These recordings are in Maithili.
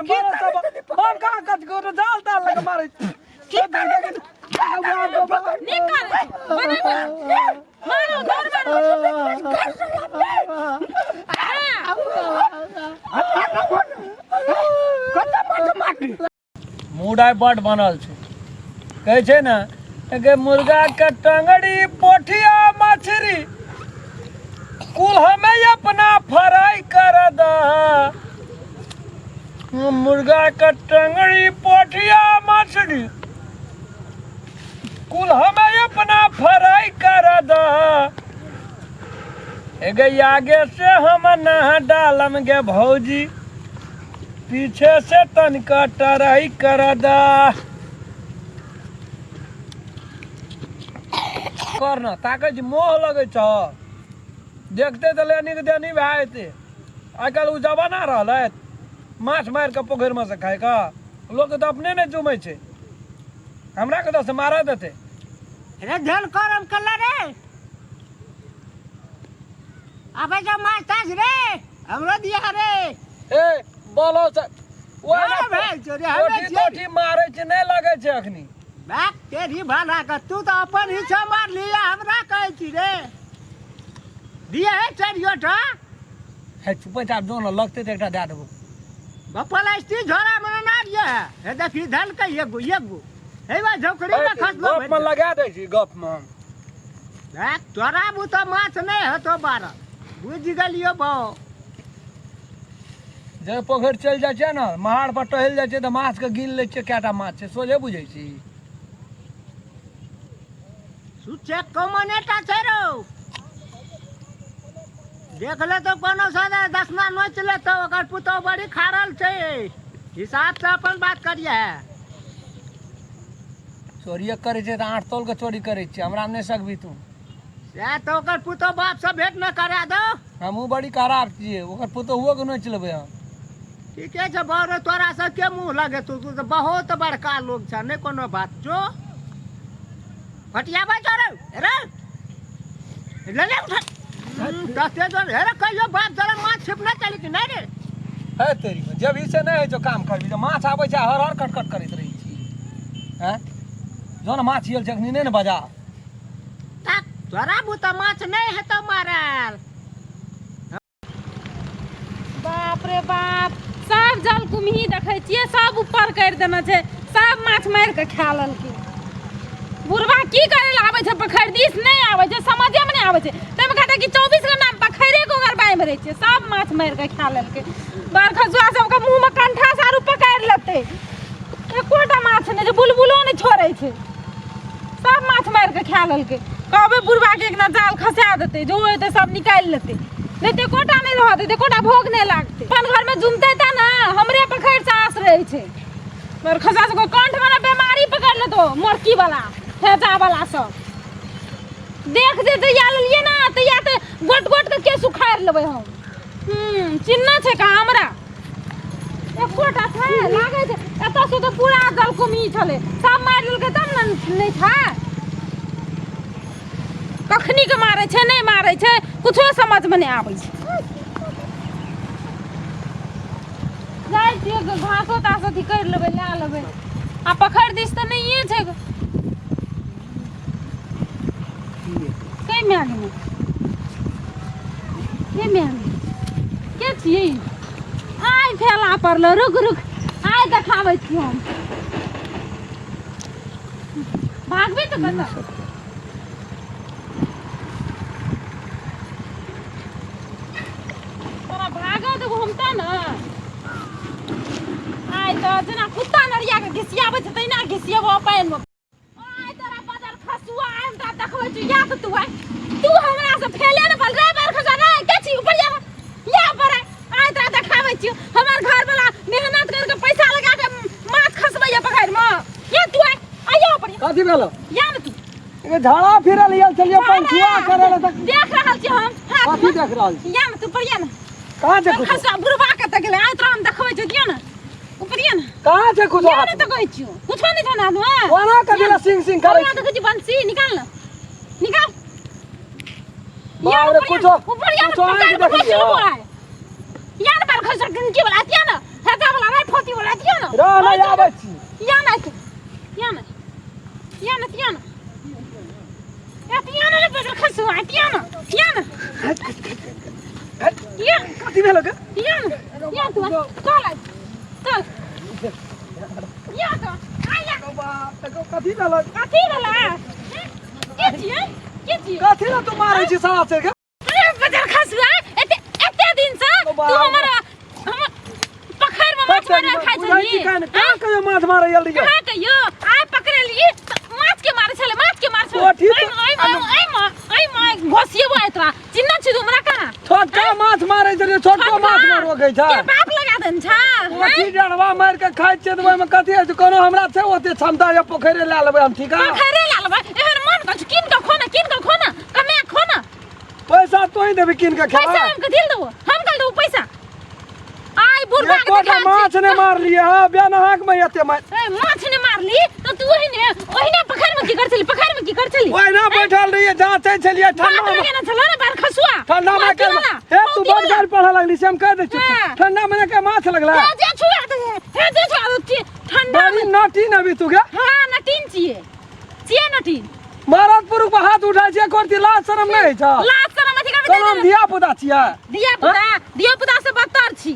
की बड़ करै सब छली हम कहाँ कथ को जाल ताल लगे मारै छी। की करै छली? नीक करै छै बनेबै मारो घर मारो कतऽ माछ मारली मूड आइ बड बनल छै। कहै छै ने गे, मुर्गा के टंगड़ी पोठिया मछरी कुल हमें अपना फ्राई कर द। मुर्गा के टंगड़ी पोठिया मछली कुल हमें अपना फ्राई कर द। एगे आगे से हम ना डालम गे भौजी, पीछे से तनिका टराई कर दा। कर न ताकै छी, मोह लगै छ देखते तऽ लेनी के देनी भए जेतै। आइ काल्हि ओ जमाना रहलै माछ मारि कऽ पोखरिमे से खाइके, लोकके तऽ अपने नहि जुमै छै, हमरा कतऽ से मारऽ देतै। रे झल करम कल्ला रे, आबै जो माछ ताछ रे, हमरो दिया रे। ए बोलो से ओए भेल छौ रे, हमे कोठी छियै। तोठी मारै छै, नहि लगै छै अखनी। बाप तेरी भला के, तू तऽ अपन हिस्सा मार लिया, हमरा कहै छी रे दिया है चारियो टा। हे चुपै चाप जो ने, लगतै तऽ एकटा दए देबो। प्लास्टिक झोरा में ना दिया है। हे देखी धलकै एगो एगो हे बा झोकड़ी में खसलो। गप में लगा दै छी गप में। देख तोरा बुते माछ नहि हेतो बारह, बुझि गेलियो बौ। जे पोखरि चलि जाइ छियै ने, महार पर टहलि जाइ छियै तऽ माछके गिन लै छियै कएटा माछ छै, सोझे बुझै छी। सुच्चे कमनेटा छै रौ, देख ले तो कोनो सदा दसमा नोच ले तो ओकर पुतोह बड़ी खारल छै। हिसाब से अपन बात करिए। चोरिए करै छै तऽ आठ तौल के चोरी करै छियै, हमरा नहि सकबी तू। सएह तऽ ओकर पुतोह बाप से भेंट न करा दो। हमहूँ बड़ी खराब छियै, ओकर पुतोहुओ के नोचि लेबै हम। ठीके छै बौ रे, तोरा सबके मुँह लगे, तू तू तऽ बहुत बड़का लोग छ, नहि कोनो बात। जो फटियाबै छौ रे, रे ले ले उठा दसे जो हे रे, कहियो बाप जरा माछ छिपना चली कि नहि रे? है तेरी में जब ई से नहि होइ छौ काम करबी तऽ माछ आबै छै हर हर कट कट करैत रहै छी। हैं जो ने माछ आयल छै अखनी नहि ने बजा। तक तोरा बुता माछ नहि हेतौ मारल। बाप रे बाप, सब जल कुम्ही देखै छियै सब ऊपर करि देने छै, सब माछ मारि कऽ खा लेलकै। बुढ़बा की करै लए आबै छै पोखरि दिस, नहि आबै छै, समझेमे नहि आबै छै। ताहिमे कहतै कि 24 घंटा पोखरिके ओकर बाइमे रहै छै, सब माछ मारि कऽ खा लेलकै। बरखसुआ सबके मुँहमे कंठा सारू पकड़ि लेतै, एकोटा माछ नहि छै, बुलबुलो नहि छोड़ै छै, सब माछ मारि कऽ खा लेलकै। कहबै बुढ़बाके एक दिना जाल खसा देतै, जो हेतै सब निकालि लेतै, नहि तऽ एकोटा नहि रहऽ देतै, एकोटा भोग नहि लागतै। अपन घरमे जुमतै तऽ ने, हमरे पोखरिसँ आस रहै छै। बरखसा सबके कंठमे ने बेमारी पकड़ि लेतौ, मोरकी वाला हैजा वाला सब। देख जे जहिया लेलियै ने तहिया तऽ गोट गोट के केस उखाड़ि लेबै हम। चिन्ह छै कहाँ हमरा एकोटा छै? लागै छै एतऽ से तऽ पूरा जलकुम्ही छलै, सब मारि लेलकै तब ने नहि छै। कखनी के मारै छै नहि मारै छै कुछो समझमे नहि आबै छै। जाइ छियै घासो तास अथी करि लेबै, लए लेबै। आ पोखरि दिस तऽ नहिए छै। के माय गेलै? के माय गेलै? के छियै आइ फेला पड़लो? रुक रुक, आइ देखाबै छी हम। भागबे तऽ कतऽ तोरा भागऽ देबो हम तऽ ने। आइ तऽ जेना कुत्ता नरिया के घिसियाबै छै तहिना घिसियेबो पानिमे। आइ तोरा बदल खसुआ, आइ हम तोरा देखबै छी। या तऽ तू आइ तू हमरा से फेले ने पल रे बेर खसा रे। के छी ऊपर या या पर आइ। आइ तोरा देखाबै छी, हमर घर वाला मेहनत करके पैसा लगा के माछ खसबैया पकड़मे। या तू आइ आइयो ऊपर या। कथी भेलो? या ने तू ए झाड़ा फिरल आयल छलियै पंचुआ करे लए तऽ देख रहल छी हम हाथ कथी मे। देख रहल छी? या ने तू पर या ने। कहाँ छै कुछो? खसुआ बुढ़वा कतऽ गेलै? आइ तोरा हम देखबै छी, दियौ ने ऊपर या ने। कहाँ छै कुछो या हाथ ने तऽ में? कहै छियौ कुछो नहि छौ ने हाथ मे। कोना कथी लए सिंग सिंग करै कोना छी? देखै छी बंसी निकाल ने, निकाल। बाप रे, कुछो ऊपर या ने, कुछो आँखि पकड़ देखलियै? या ने पर खसुआ टुनकी वाला या ने हेता वाला रे फोती वाला। रह नहि आबै छी। या ना या ना या ना या ना या ना रे बजर खसु आ या ना या ना या। कथी भेल गे? या ना या, तू चल आ, चल या तो आ या। कथी भेल? कथी भेला? के छियै, के छियै? कथी ला तू मारै छी साला से गे? अरे बजर खसुआ, एते एते दिन से तू हमर हमर पखैर में माछ मारे खाइ बुझै छी छली। कान कहाँ कहियो माछ मारै आयल रहियै? कहाँ कहियो आइ पकड़ेली तऽ माछ के मारे छले, माछ के मारे छले। कोठी ऐ ऐ ऐ ऐ ऐ घोसिएबो एतरा चिन्ह छी तू हमरा कहाँ? छोटका माछ मारै छलियै, छोटको माछ ने रोकै छै। के बाप लगा देन छा? पोठी डरवा मारि के खाइ छियै तऽ ओहिमे कथी होइ छै? कोनो हमरा छै ओते क्षमता जे पोखरि लए लेबै हम? ठीक है। पखैरे ला लेबै एहन मन कर कीन के खो ना, कीन के खो ना, कमे खो ना। पैसा तोही देबी कीन के पैसा? खेबै। हम कथी ल देबो? हम कल देबो पैसा? आइ बुढ़बा के एकोटा देखा माछ नहि मारलियै। हँ, बेनहाक मे एते मारि। ए, माछ ने मारली तऽ तू ओहिने ओहिने पखैर में की कर छली? पखैर में की कर छली? ओहिना बैठल रहियै, जाँचै छलियै ठंडा बात मे। लगे ना छलो ना बार खसुआ। ठंडा मे मोती वाला, हे तू मोती बड़ वाला। गारि पढ़ऽ लगली से हम कहि दै छियौ। हाँ। ठंडा मे के माछ लगला? हे जे छुआ दे, हे जे छुआ दे, ठंडा बड़ी में। नटी नबी तू गे। हाँ, नटीन छियै, छियै नटीन। मरद पुरुष पर हाथ उठाइ छियै, करती लाज शरम नहि होइ छौ? लाज शरम अथी करबै? कोनो हम धिया पुता छियै? धिया पुता, धिया पुता से बदतर छी।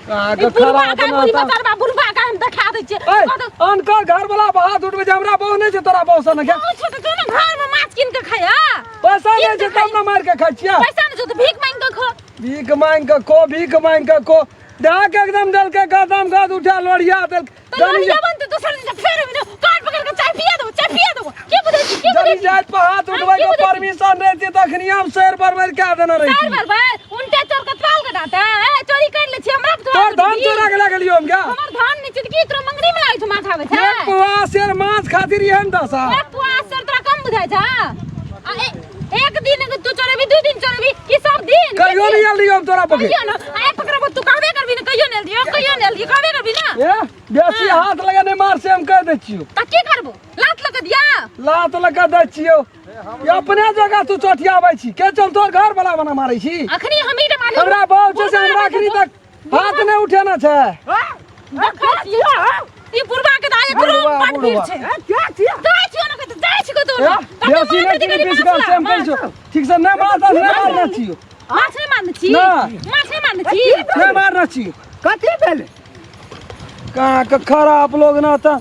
अहाँके ई बुढ़बा खराब का बुढ़ी नाता। बतरबा बुढ़बा का हम देखा दै छियै। ऐ, अनकर घर वाला पर हाथ उठबै छै। हमरा बहु नहि छै तोरा बहु सन के। बहु छै तऽ तू ने घर में माछ कीन के खाया। पैसा नहि कीन छै के तब ने मारि के खाइ छियै। पैसा नहि छौ तऽ भीख मांगि के खो। भीख मांगि के खो, भीख मांगि के खो। देहाके एकदम देलकै गदम गद उठा लोढ़िया देलकै। तऽ जनी लोहिया बनतै दोसर दिन तऽ फेर ओहिमे कान पकड़ के चाय पिया देबो, चाय पिया देबो। के बुझै छी, के बुझै जनी छी? जाति पर हाथ उठबै की के बुझै छी? परमिशन रहती तखनी हम शेर बरबर कए देने चारि रही। बार बार उनटे चोर के ताल के डाटा ए चोरी कर ले छी हमरा। तोर धान चोरा के लए गेलियो हम क्या? हमर धान नहि छै तऽ की तोरा मंगनी में लागै छौ माछ आबै छै? एक पुआ शेर माछ खातिर एहन दशा। एक पुआ शेर तोरा कम बुझाइ छ? आ एक दिन तू चोरेबी, दू दिन चोरेबी की सब दिन? कहियो नहीं आयल रहियो हम तोरा पकड़। कहियो न आइ पकड़बो, तू कहबे करबी ने कहियो नहि दियो, कहियो नहि दियो, कहबे करबी ने। ए बेसी हाथ लगा नहीं मार से हम कह दै छियो। तऽ की करबो? लात लगा दिया? लात लगा दै छियो। ये अपने जगह तू चोटियाबै छी के चल तोर घर वाला बना मारै छी। अखनी हमही रे मारलियो। हमरा बहु छै से हमरा अखनी तक हाथ नहि उठेना छै। देखै छियै ई बुढ़बा के तऽ एकरो बुढ़बा, बड़ भीड़ बुढ़बा। छै। क्या छियै? जाइ छियो ने कतौ, जाइ छियो कतौ ए, ने। बेसी नहि चिनी पीस कऽ से हम कहै छियो। ठीक से नहि मार नहि मारना छियो। माछ नहि मारने छी? नहि। माछ नहि मारने छी? नहि मारना छियो। कथी भेल? कहाँ के खराब लोग ना तऽ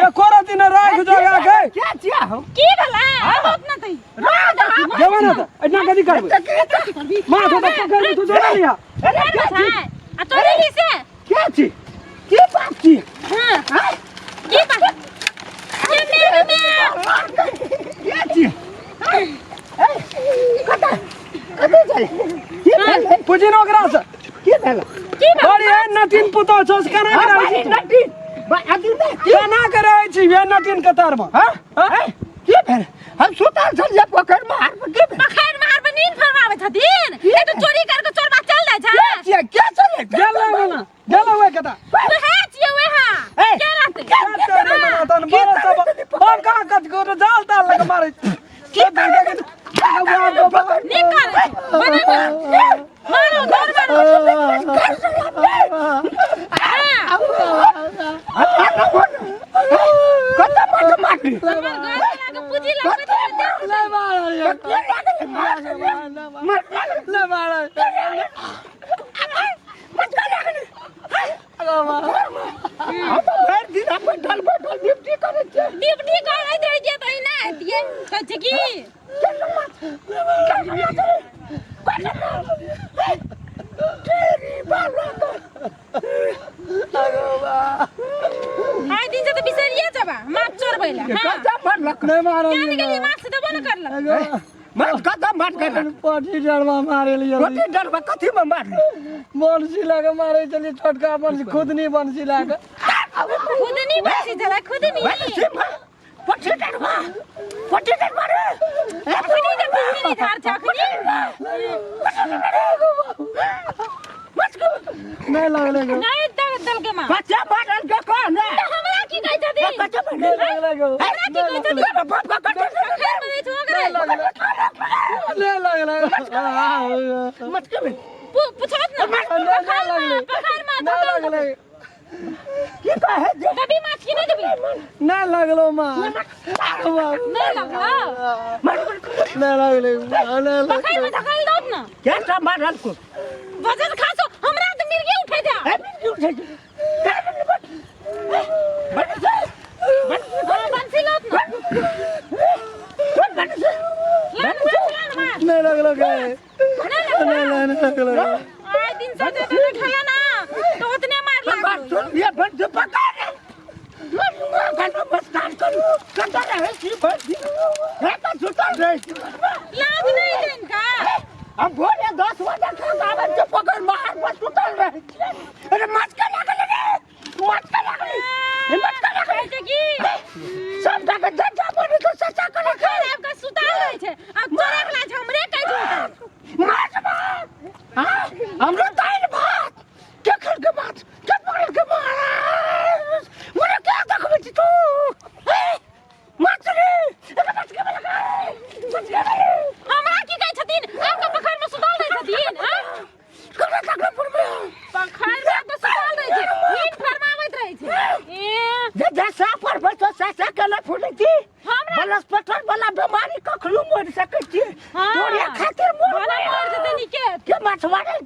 एको रति ने राख जगह के। क्या छियै हम? की भेलै? बहुत न तै जेबै ने तऽ एना कथी करबै? माथ ओतऽ पकड़ि तू जोड़ा लिया। अरे क्या छी? आ तोरे ही से क्या छी? की बात छी? हां, की बात के मेरे में? क्या छी? कतऽ कतऽ चले? की भेल? पूछी ने ओकरा से। की भेल? की भेल? बड़ी एहन नटीन पुतोह छौ से केना के रहै छी तू? नटी अथी नहि की? केना के रहै छी वे नटीन कतार मे? हाँ? हैं? की भेल? हम सुतल छलियै पोखरि मे हार पर, की भेल? पखैर मार पर नींद फरमाबै छथिन। ए तो चोरी करके चोरबा चल जाइ छै। के छियै? के चले? गेलै मना गेलै ओहि कता। वएह छियै वएह। ए, के रहतै? तेरे मना तन बड़ा सब हम कहाँ कत को जाल ताल लगे मारै की करे? नीक करै छै। बनेबै। मारो धर मारो। हाँ, कतऽ माछ मारली? हमर घर वाला के पूंजी लगबै छै देख। हम तऽ भरि दिन बैठल बैठल ड्यूटी करै छियै। ड्यूटी करैत रहै छियै तऽ एना हेतियै कहै छै की? आइ दिन से तऽ बिसरिये जेबा माछ चोरबै लए। हाँ। कतऽ मारलक? नहि मारल। क्या निकलियै माछ देबो ने करलक। माछ कतऽ मार गेलक? पटी डरवा मारे लियै। रोटी डरबा कथी में मारली? बंसी लए के मारे छलियै, छोटका बंसी, खुदनी बंसी लए के। खुदनी बची छलै खुदनी। पट्टी डरबा, पट्टी डरबा रे। अखनी तऽ खुदनी धार छै अखनी। नहि लगलै गो। नहि दऽ देलकै माँ। बच्चा मारल के कह ने। तऽ हमरा की कहै छथिन? बच्चा मारल। नहि लगलै गो। हमरा की कहै छथिन? बाप का कटे। खैर बनै छौ ओकरे। नहि लगलै। मत के पूछत ने। नहि लगलै। पखार में नहि लगलै। की कह रहे दे। देबी माछ की नहि देबी? नहि लगलो माछ। नहि लगलो? नहि लगलै, नहि। पकड़ि मे धकेल दौ ने। क्या सब मारल को? वजन खासो हमरा तऽ मिर्गी उठै जा। ए, मिर्गी उठै छै। हाँ, बंसी लौत ने। लान माछ, लान माछ। नहि लगलो गे। नहि लगलो? नहि, नहि लगलो। आइ दिन से जते खेला ना तो उतने मार लागलो। सुन ये बंसी पकड़। बस काट करू कतऽ रहै छी बंसी? हे तऽ सुतल रहै छी। लाज नहीं देन का? हम भोरे 10 बजे खाक आबै छियै, पकड़ मार पर सुतल रहै छियै। अरे माछ के लागल रे, माछ के लागल, हे माछ के लागल। कहै छै की सब टाके जज्जा बनी तो सच्चा करे छै। आब के सुताल रहै छै आ तोरे वला छै, हमरे कहै छै उठल। माछ भात, हाँ, हमरो दालि भात के खल के माछ के पकड़ के माछ मोरे के देखबै छी तू? हे, माछ रे, अरे माछ के लागल, माछ के लागल। हमरा की कहै छथिन? आब के पोखरि में सुताल रहै छथिन, हाँ? ककरा तकला पुरमे? पोखरि में तऽ सुताल रहै छै, नींद फरमाबैत रहै छै ए। जे जे साफ पर बैठो सा सा के नहि फूलै छी। हमरा बलस्पटर वाला बीमारी कखनो मरि सकै छी। हाँ। तोरे खातिर मर भले मर जेतै नीके। के माछ मारल।